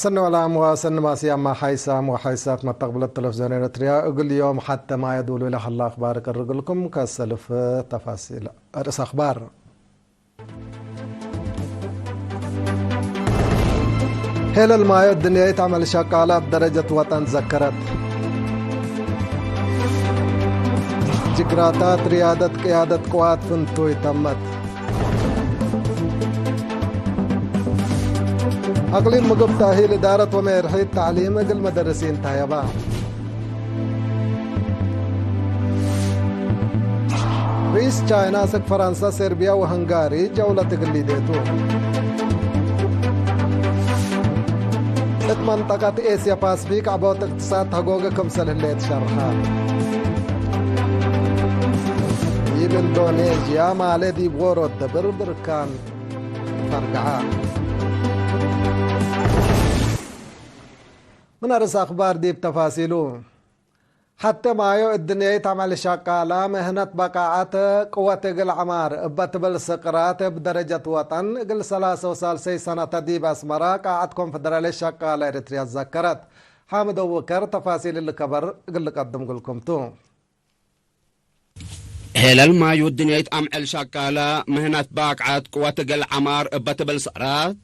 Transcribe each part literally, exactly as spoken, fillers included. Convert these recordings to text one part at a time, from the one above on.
ሰኒ ወላም ወሰኒ ማስያማ ሓይሳም ወሓይሳት መተቅብለት ተለፍዝዮን ኤረትርያ፣ እግል ዮም ሐቴ ማዮ ዱሉይ ለሀላ አክባር እቀርግልኩም። ከሰልፍ ተፋሲል ርእስ አክባር። ሄለል ማዮ እድንያይት ዐመል ሸቃለ እብ ደረጀት ወጠን ዘከረት። ጅግራታት ርያደት ቅያደት ቅዋት ፍንቱይ ተመት። አቅሊም ምግብ ተእሂል እዳረት ወሜርሒት ተዕሊም እግል መደርሲን ተህየባ። ርኢስ ቻይና አስክ ፈረንሳ፣ ሴርቢያ ወሀንጋሪ ጀውለት እግል ሊዴቱ። እት መንጠቀት ኤስያ ፓስፊክ ዐቦት እቅትሳድ ተጎገ ክምሰል ህሌት ሸርሐ። ዲብ ኢንዶኔዥያ ማሌ ዲብ ዎሮት ደብር ብርካን ፈርገዐ። ምን አርእስ አክባር ዲብ ተፋሲሉ። ሐቴ ማዮ እድንያይት ዐመል ሸቃለ፣ ምህነት በቃዐት ቅወት እግል ዐማር እበ ትብል ስቅራት እብ ደረጀት ወጠን እግል ሰላሰ ወሳልሰይ ሰነተ ዲብ አስመረ ቃዐት ኮንፈደራልየት ሸቃለ ኤረትርያ ዘከረት። ሓምድ አቡበከር ተፋሲል እሊ ከበር እግል ልቀድም እግልኩም ቱ። ሄለል ማዩ እድንያይት አምዕል ሸቃለ፣ ምህነት በቃዐት ቅወት እግል ዐማር እበ ትብል ስቅራት፣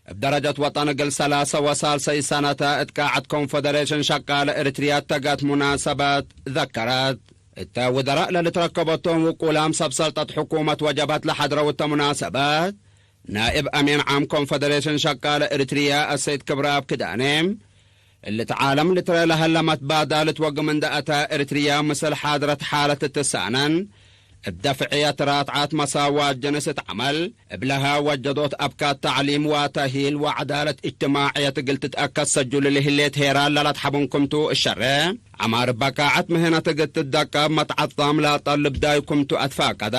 እብ ደረጀት ወጠን እግል ሰላሰ ወሳልሰይ ሰነተ እት ቃዐት ኮንፈደሬሽን ሸቃለ ኤሪትርያ ተገት ሙናሰበት ዘከረት። እተ ውዘራእ ለልትረከበቶም ውቁላም ሰብ ሰልጠት ሕኩመት ወጀብሀት ለሐድረው እተ ሙናሰበት፣ ናእብ አሚን ዓም ኮንፈደሬሽን ሸቃለ ኤሪትርያ አሰይድ ክብረአብ ክዳኔ፣ እሊ እት ዓለም ልትረአ ለሀለ መትባዳልት ወግም እንደ አተ፣ ኤሪትርያ ምስል ሓድረት ሓለት ትትሳነን፣ እብ ደፍዕየት ራትዓት መሳዋት ጅንስ እት ዐመል፣ እብ ለሀ ወጀዶት አብካት ተዕሊም ወተእሂል ወዐዳለት እጅትማዕየት እግል ትትአከድ ሰጁል ለህሌት ሄራን ለለትሐቡን ክምቱ እሸሬ፣ ዐማር በቃዐት ምህነት እግል ትትደቀብ መትዓጣም ለጠልብ ዳይ ክምቱ አትፋቀደ።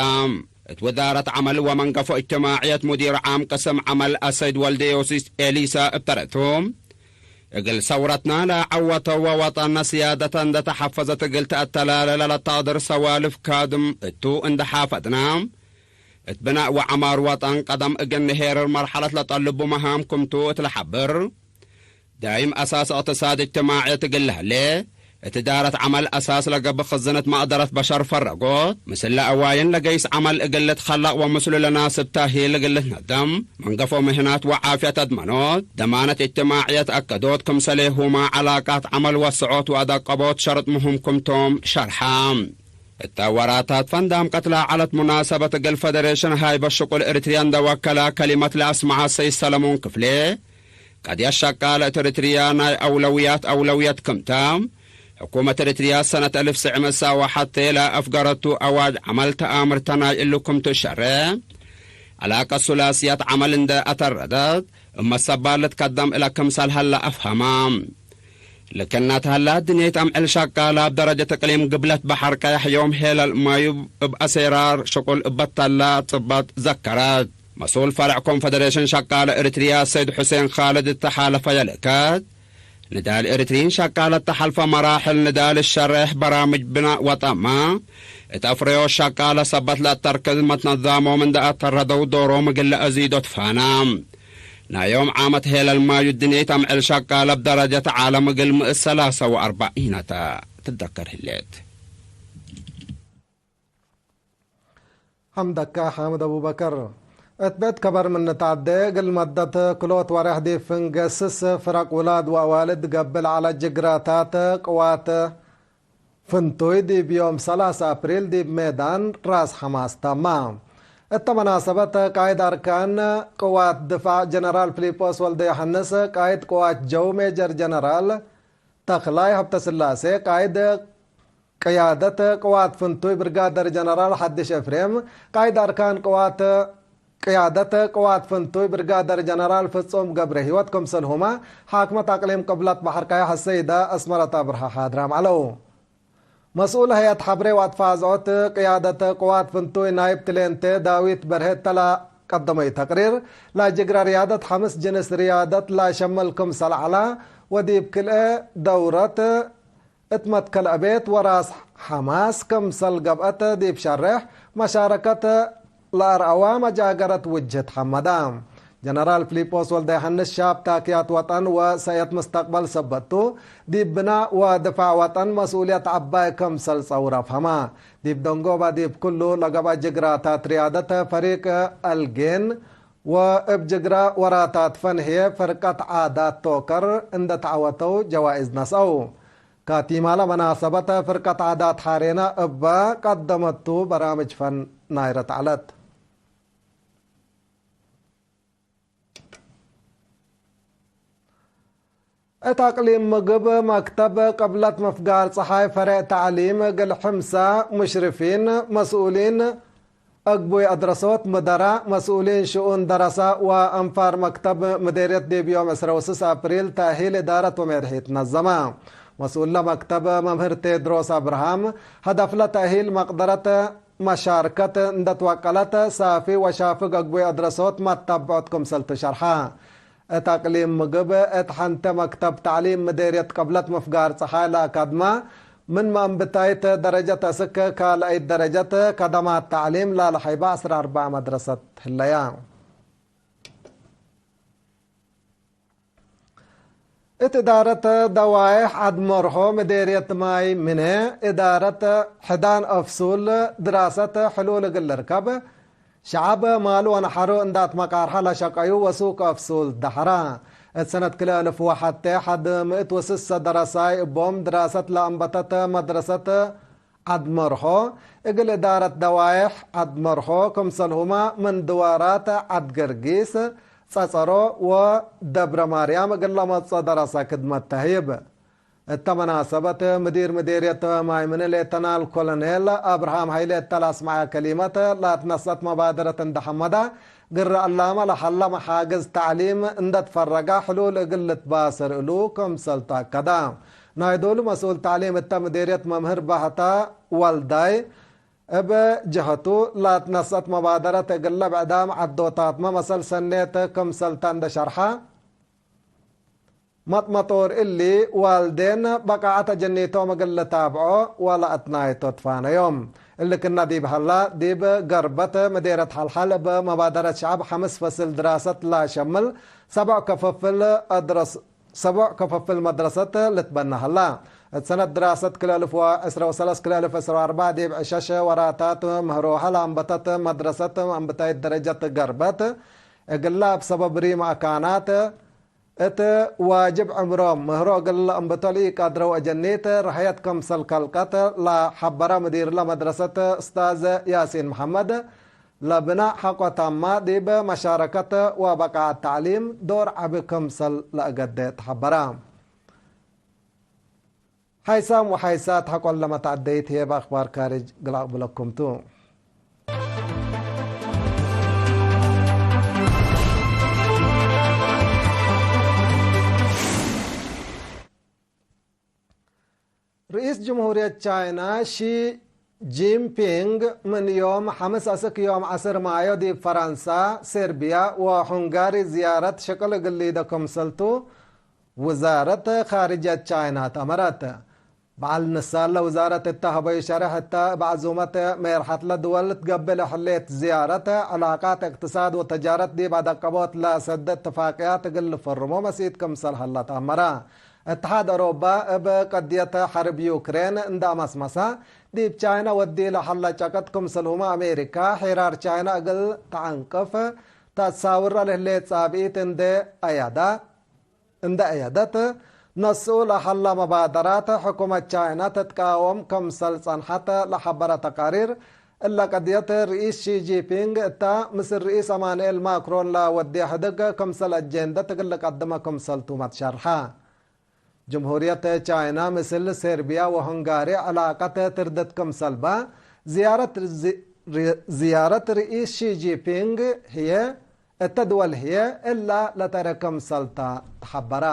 እት ውዛረት ዐመል ወመንገፎ እጅትማዕየት ሙዲር ዓም ቅስም ዐመል አሰይድ ወልደ ዮሲስ ኤሊሳ እብ ተረቱ፣ እግል ሰውረትና ለዐወተው ወወጠንነ ስያደተ እንደ ተሐፈዘት እግል ተአተላለ ለለታድር ሰዋልፍ ካድም እቱ እንደ ሓፈዝና፣ እት ብናእ ወዐማር ወጠን ቀደም እግል ንሄርር መርሐለት ለጠልቡ መሃም ክምቱ እት ለሐብር፣ ዳይም አሳስ እቅትሳድ እጅትማዕየት እግል ለህሌ፣ እት እዳረት ዐመል አሳስ ለገብእ ክዝነት መቅደረት በሸር ፈረጎት፣ ምስል ለአዋይን ለገይስ ዐመል እግል ልትከለቅ ወምስሉ ለናስብ ተእሂል እግል ልትነደም፣ መንገፎ ምህናት ወዓፍየት አድመኖት፣ ደማነት እጅትማዕየት አከዶት፣ ክምሰሌሁመ ዐላቃት ዐመል ወስዖት ወአደቀቦት ሸርጥ ምሁም ክምቶም ሸርሐ። እተ ወራታት ፈንዳም ቀትላ ዐለት ሙናሰበት እግል ፈደሬሽን ሃይበ ሽቁል ኤሪትርያ እንደ ወከለ ከሊመት ለአስመዐ ሰይድ ሰለሞን ክፍሌ፣ ቀድየት ሸቃለ እት ኤሪትርያ ናይ አውለውያት አውለውየት ክምተ፣ ሕኩመት ኤሪትርያ ሰነት አልፍ ትስዕ ምእት ሰብዓ ወሐቴ ለአፍገረቱ አዋጅ ዐመል ተአምርተ ናይ እሉ ክምቱ ሸሬ፣ ዐላቀት ሱላስያት ዐመል እንደ አተረደት፣ እመ ሰባል ልትከደም እለ ክምሰል ሀለ አፍሀመ። ልክነት ሀለ፣ ድንየት አምዕል ሸቃለ እብ ደረጀት እቅሊም ግብለት በሐር ቀየሕ ዮም ሄለል ማዩብ እብ አሴራር ሽቁል እበ ተላ ጽበት ዘከረት። መስኡል ፈርዕ ኮንፈደሬሽን ሸቃለ ኤሪትርያ ሰይድ ሑሴን ካልድ እተ ሓለፈየ ልእከት፣ ንዳል ኤሪትርዪን ሸቃለት ተሐልፈ መራሕል ንዳል ሸሬሕ በራምጅ ብናእ ወጠማ፣ እት አፍረዮት ሸቃለ ሰበት ለአተርክዝ መትነዛሞም እንደ አተረደው ዶሮም እግል ለአዚዶ ትፋና። ናይ ዮም ዓመት ሄለል ማዩ ድንየት አምዕል ሸቃለ እብ ደረጀት ዓለም እግል ምእት ሰላሰ ወአርበዒነተ ትደከር ህሌት። ሐምደከ ሓምድ አቡበከር። እት ቤት ከበር ምን ንትዐዴ፣ እግል መደት ክሎት ወሬሕ ዲብ ፍንገስስ ፍረቅ ውላድ ወአዋልድ ገብእ ለዐለ ጅግራታት ቅዋት ፍንቱይ ዲብ ዮም ሰላሰ አፕሪል ዲብ ሜዳን ራስ ሐማስ ተመ። እተ መናሰበት ቃይድ አርካን ቅዋት ድፋዕ ጀነራል ፊሊጶስ ወልደዮሐንስ፣ ቃይድ ቅዋት ጀው ሜጀር ጀነራል ተክላይ ሀብተስላሴ፣ ቃይድ ቅያደት ቅዋት ፍንቱይ ብርጋደር ጀነራል ሐድሽ ኤፍሬም፣ ቃይድ አርካን ቅዋት፣ ቅያደት ቅዋት ፍንቱይ ብርጋደር ጀነራል ፍጹም ገብረሂወት፣ ክምሰልሁመ ሓክመት አቅሊም ቅብለት በሐር ቀየሕ አሰይደ አስመረት አብርሃ ሓድራም ዐለው። መስኡል ሀያት ሐብሬ ወአትፋዝዖት ቅያደት ቅዋት ፍንቱይ ናይብ ትሌንቴ ዳዊት በርሄ እተ ለቀደመዩ ተቅሪር፣ ለጅግረ ርያደት ሐምስ ጅንስ ርያደት ለሸምል ክምሰል ዐለ ወዲብ ክልኤ ደውረት እት መትከል ዕቤት ወራስ ሐማስ ክምሰል ገብአት ዲብ ሸሬሕ መሻረከት ለአርአዋ መጃገረት ውጅህት ሐመደ። ጀነራል ፊሊጶስ ወልደዮሐንስ ሻብ ታክያት ወጠን ወሰእየት ምስተቅበል ሰበት ቱ፣ ዲብ ብናእ ወድፋዕ ወጠን መስኡልየት ዐባይ ክምሰል ጸውር አፍሀማ። ዲብ ደንጎባ ዲብ ክሉ ለገብአ ጅግራታት ርያደት ፈሪቅ አልጌን ወእብ ጅግራ ወራታት ፈን ህዬ ፍርቀት ዓዳት ቶከር እንደ ተዐወተው ጀዋኢዝ ነስአው። ካቲማለ መናሰበት ፍርቀት ዓዳት ሐሬነ እበ ቀደመቱ በራምጅ ፈን ናይረት ዐለት። እት አቅሊም ምግብ መክተብ ቅብለት ምፍጋር ጸሓይ ፈሬዕ ተዕሊም እግል ሕምሳ ሙሽርፊን፣ መስኡሊን፣ አግቡይ አድረሶት፣ ምደራ፣ መስኡሊን ሽኡን ደረሳ ወአንፋር መክተብ ምዴርየት ዲብ ዮም ዕስራ ወስስ አፕሪል ተእሂል እዳረት ወሜርሒት ነዘመ። መስኡለ መክተብ መምህር ቴድሮስ አብርሃም፣ ሀደፍለ ተእሂል መቅደረት መሻርከት እንደ ትወቀለት፣ ሳፊ ወሻፍግ አግቡይ አድረሶት መታብዖት ክምሰልቱ ሸርሐ። እት አቅሊም ምግብ፣ እት ሐንቴ መክተብ ተዕሊም ምዴርየት ቅብለት ምፍጋር ጸሓይ ለአካድማ፣ ምን መአንብታይት ደረጀት አስክ ካልአይት ደረጀት ከደማት ተዕሊም ላለሐይበ ዐስር አርበዕ መድረሰት ህለያ። እት እዳረት ደዋይሕ ዐድ መርሖ ምዴርየት ማይ ምነ፣ እዳረት ሕዳን አፍሱል ድራሰት ሕሉል እግል ልርከብ፣ ሸዐብ ማሉ ወነሐሩ እንደ አትመቃርሐ ለሸቀዩ ወሱቅ አፍሱል ደሐራ። እት ሰነት ክልኤ እልፍ ወሐቴ ሐድ ምእት ወስሰ ደረሳይ እቦም ድራሰት ለአንበተት መድረሰት ዐድ መርሖ፣ እግል እዳረት ደዋይሕ ዐድ መርሖ፣ ክምሰልሁመ ምን ድዋራት ዐድ ገርጊስ፣ ጸጸሮ ወደብረ ማርያም እግል ለመጽኦ ደረሰ ክድመት ተህይብ። እተ መናሰበት፣ ምዲር ምዴርየት ማይ ምነ ሌተናል ኮሎኔል አብርሃም ሀይሌ እተ ለአስመዐ ከሊመት፣ ለአትነሰአት መባደረት እንደ ሐመዳ፣ ግረ ዕላመ ለሀለ መሓግዝ ተዕሊም እንደ ትፈረገ ሕሉል እግል ልትባሰር እሉ ክምሰልቱ አከዳ። ናይ ዶሉ መስኡል ተዕሊም እተ ምዴርየት መምህር ባህታ ወልዳይ፣ እብ ጀሀቱ፣ ለአትነሰአት መባደረት እግለ ብዕዳም ዐዶታትመ መሰል ሰኔት ክምሰልተ እንደ ሸርሐ፣ መጥመጦር እሊ፣ ዋልዴን በቃዐት አጀኒቶም እግል ልታብዖ ወለአትናይቶ ትፋነዮም። እሊ ክና ዲብ ሀላ፣ ዲብ ገርበት ምዴርየት ሐልሐል እብ መባደረት ሸዐብ ሐምስ ፈስል ድራሰት ለሸምል ሰብዕ ከፈፍል አድረስ-፣ ሰብዕ ከፈፍል መድረሰት ልትበነ ሀላ። እት ሰነት ድራሰት ክልኤ እልፍ ወዕስራ ወሰለስ ክልኤ እልፍ ዕስራ ወአርበዕ ዲብ ዕሸሽ ወራታት ምህሮሀ ለአንበተት መድረሰት አንብታይት ደረጀት ገርበት፣ እግላ እብ ሰበብ ሪም አካናት፣ እት ዋጅብ ዕምሮም ምህሮ እግል ለአንብቶ ለኢቀድረው አጀኒት ረሀየት ክምሰል ከልቀት ለሐበረ ምዲርለ መድረሰት እስታዝ ያሲን መሐመድ፣ ለብናእ ሐቆ ታማ ዲብ መሻረከት ወበቃዐት ተዕሊም ዶር ዐቢ ክምሰል ለአገዴ ተሐበረ። ሓይሳም ወሓይሳት ሐቆለ መትዐደይት ህዬ በአክባር ካርጅ ግል አቅብለኩም ቱ። ርኢስ ጅምሁርየት ቻይና ሺ ጂንፒንግ ምን ዮም ሐምስ አስክ ዮም ዐስር ማዮ ዲብ ፈረንሳ፣ ሴርቢያ ወሁንጋሪ ዝያረት ሽቅል እግል ሊደ ክምሰልቱ ውዛረት ካርጅየት ቻይና ተአመረት። በዐል ንሳለ ውዛረት እተ ሀበዩ ሸሬሕ እተ፣ እብ ዐዙመት ሜርሐትለ ድወል ትገብእ ለህሌት ዝያረት፣ ዕላቃት እቅትሳድ ወተጃረት ዲብ አደቀቦት ለሰደ እትፋቅያት እግል ልፈርሞ መሲት ክምሰል ሀላ ተአመረ። እትሓድ አውሮባ እብ ቀድየት ሐርብ ዩክሬን እንደ አመስመሰ፣ ዲብ ቻይና ወዲ ለሀለ ጨቅጥ ክምሰልሁመ አሜሪካ ሒራር ቻይና እግል ተዐንቅፍ ተትሳውረ ለህሌት ጻብኢት እንዴ አያዳ፣ እንደ አያደት፣ ነስኡ ለሀላ መባደራት ሕኩመት ቻይና ትትቃወም ክምሰል ጸንሐት ለሐበረ ተቃሪር፣ እለ ቀድየት ርኢስ ሺ ጂንፒንግ እታ ምስል ርኢስ አማኑኤል ማክሮን ለወድየ ሕድግ ክምሰል አጄንደት እግል ልቀድመ ክምሰልቱ መትሸርሐ። ጅምሁርየት ቻይና ምስል ሴርቢያ ወሁንጋሪ ዕላቀት ትርደት ክምሰል በ፣ ዝያረት ዚ-፣ ሪ-፣ ዝያረት ርኢስ ሺ ጂንፒንግ ህዬ፣ እተ ድወል ህዬ እላ ለተአረ ክምሰልታ ተሐበራ።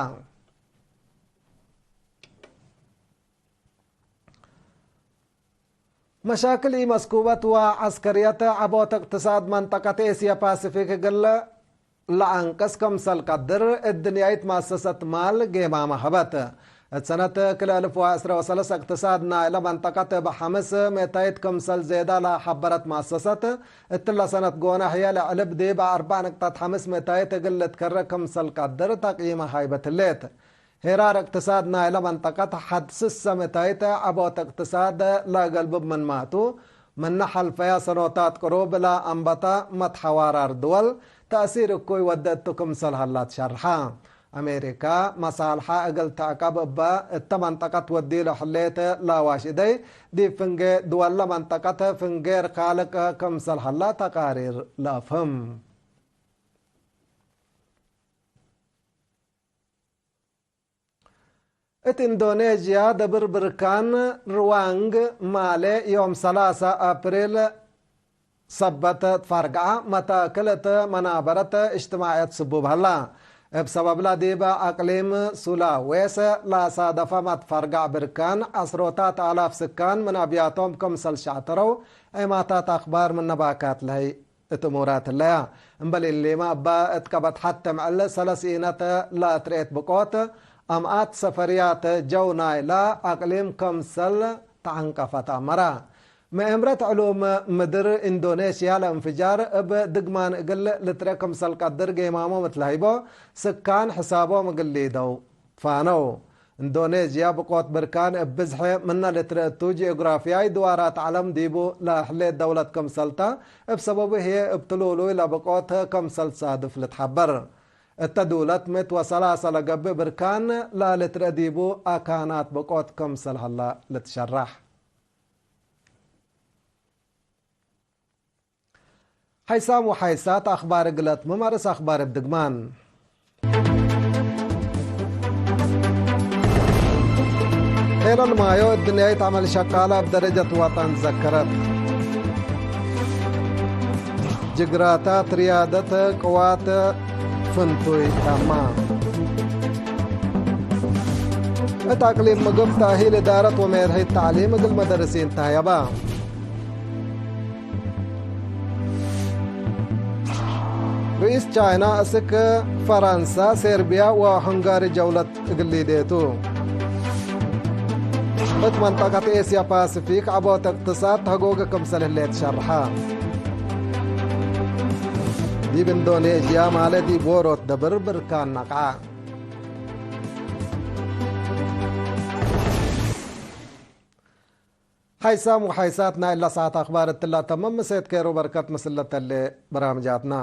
መሻክል ኢመስኩበት ወዐስከርየት ዐቦት እቅትሳድ መንጠቀት ኤስየ ፓሲፊክ እግል ለአንቅስ ክምሰል ቀድር፣ እድንያይት መአሰሰት ማል ጌማመ ሀበት። እት ሰነት ክልኤ እልፍ ወዐስረ ወሰለስ እቅትሳድ ናይለ መንጠቀት እብ ሐምስ ምእታይት ክምሰል ዜዳ ለሐበረት መአሰሰት፣ እትለ ሰነት ጎነ ህዬ ለዕልብ ዲብ አርበዕ ንቅጠት ሐምስ ምእታይት እግል ልትከረ ክምሰል ቀድር ተቅይመ ሃይበት ህሌት። ሄራር እቅትሳድ ናይለ መንጠቀት ሐድ ስሰ ምእታይት ዐቦት እቅትሳድ ለገልብብ ምንማቱ፣ ምነ ሐልፈያ ሰኖታት ቅሩብ ለአንበተ መትሐዋራር ድወል ተእሲር እኩይ ወደ እቱ ክምሰል ሀላ ትሸርሐ። አሜሪካ፣ መሳልሐ እግል ተዕቀብ እበ እተ መንጠቀት ወዲሎ ሕሌት ለአዋሽ እደይ፣ ዲብ ፍንጌ ድወለ መንጠቀት ፍንጌር ካልቅ ክምሰል ሀላ ተቃሪር ለአፍህም። እት ኢንዶኔዥያ ደብር ብርካን ርዋንግ ማሌ ዮም ሰላሳ አፕሪል ሰበት ትፋርግዐ መታክል እት መናበረት እጅትማዕየት ስቡብ ሀላ። እብ ሰበብላ ዲብ አቅሊም ሱላዌሰ ለአሳደፈ መትፈርጋዕ ብርካን ዐስሮታት አላፍ ስካን ምን አብያቶም ክምሰል ሸዕተረው ዔማታት አክባር ምነ ባካት ለህይ። እት እሙራት ህለያ። እምበል እሊመ እበ እት ቀበት ሐቴ ምዕል ሰለስ ኢነት ለአትርኤት ብቆት አምአት ሰፈርያት ጀው ናይላ አቅሊም ክምሰል ተዐንቀፈት አመራ። መኤምረት ዕሉም ምድር ኢንዶኔሽያ ለእንፍጃር እብ ድግማን እግል ልትርኤ ክምሰል ቀድር ጌማሞም እት ለሀይቦ ስካን ሕሳቦም እግል ሊደው። ፋነው። እንዶኔዥያ ብቆት ብርካን እብ ብዝሐ ምነ ልትርኤ እቱ፣ ጂኦግራፍያይ ድዋራት ዐለም ዲቡ ለሕሌት ደውለት ክምሰልተ፣ እብ ሰበቡ ህዬ እብ ትሉሉይ ለብቆት ክምሰል ትሳድፍ ልትሐበር። እተ ዱለት ምእት ወሰላሰ ለገብእ ብርካን ለልትርኤ ዲቡ አካናት ብቆት ክምሰል ሀላ ልትሸራሕ። ሐይሳም ወሐይሳት አክባር እግል አትምም አርእስ አክባር እብ ድግማን። ሄለል ማዮ እድንያይት ዐመል ሸቃለ እብ ደረጀት ወጠን ዘከረት። ጅግራታት ርያደት ቅዋት ፍንቱይ ታማ። እት አቅሊም ምግብ ተእሂል እዳረት ወሜርሒት ተዕሊም እግል መደርሲን ተህየባ። ርኢስ ቻይና እስክ ፈራንሳ፣ ሴርቢያ ወሁንጋሪ ጀውለት እግል ሊዴቱ። እት መንጠቀት ኤስያ ፓሲፊክ ዐቦት እቅትሳድ ተህጎገ ክምሰል ህሌት ሸርሐ። ዲብ ኢንዶኔዥያ ማለ ዲብ ዎሮት ደብር ብርካን ነቅዐ። ሐይሳም ወሐይሳት ናይላ ሰዓት አክባር እትላ ተምም። ምሴት ኬሮ በርከት ምስል ለተሌ በራምጃትና።